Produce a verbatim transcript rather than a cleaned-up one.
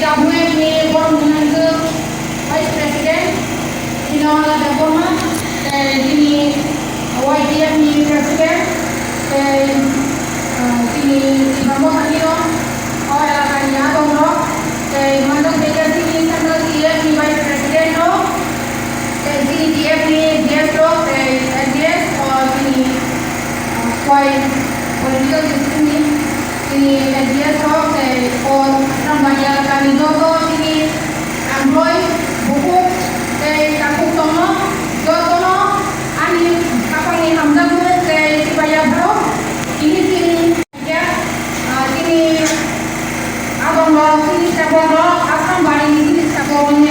Tabuk ni borok ni hwnkhe Vice President, Binola Debbarma, tei chini Y D F ni President, tei, ah, chini Tipra Motha ni o, o elaka ni adong rok, tei manjak phaikha chini Central T F ni Vice President rok, tei chini T F ni D S rok, tei N D S, o chini, ah, Khowai political district ni chini N D S rok, tei o Asrambari elaka ni joto chini Amroi, bukhuk tei takhuk tongno, jotono ani khapangni hamjakmung tei chubaiyapharo tini chini, ah, chini adongrok, chini seborok, Asrambari ni chini seborokni